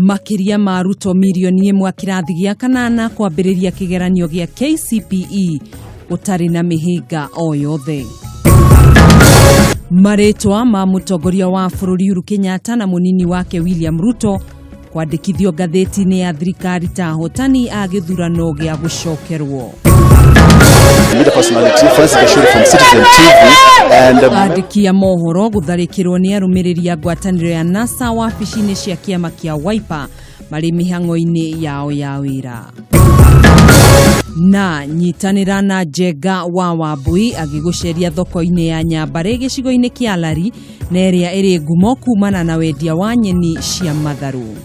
Makĩria ma arutwo mirioni ĩmwe a kĩrathi gĩa kanana kwambĩrĩria kĩgeranio gĩa KCPE gũtarĩ na mĩhĩnga o yothe. Marĩtwa ma mũtongoria wa bũrũri Uhuru Kenyatta na mũnini wake William Ruto kwandĩkithio ngathĩti-inĩ ya thirikari ta ahotani a gĩthurano gĩa gũcokerwo. Media personality Francis Gachuri from Citizen TV and Andĩki a mohoro gũtharĩkĩrwo nĩ arũmĩrĩri a ngwatanĩro ya NASA wabici-inĩ cia kĩama kĩa Wiper marĩ mĩhang'o-inĩ yao ya wĩra. Na nyitanĩra na Njenga wa Wambui agĩgũceria thoko-inĩ ya Nyambarĩ gĩcigo-inĩ kĩa Lari na ĩrĩa ĩrĩ ngumo kumana na wendia wa nyeni cia matharũ.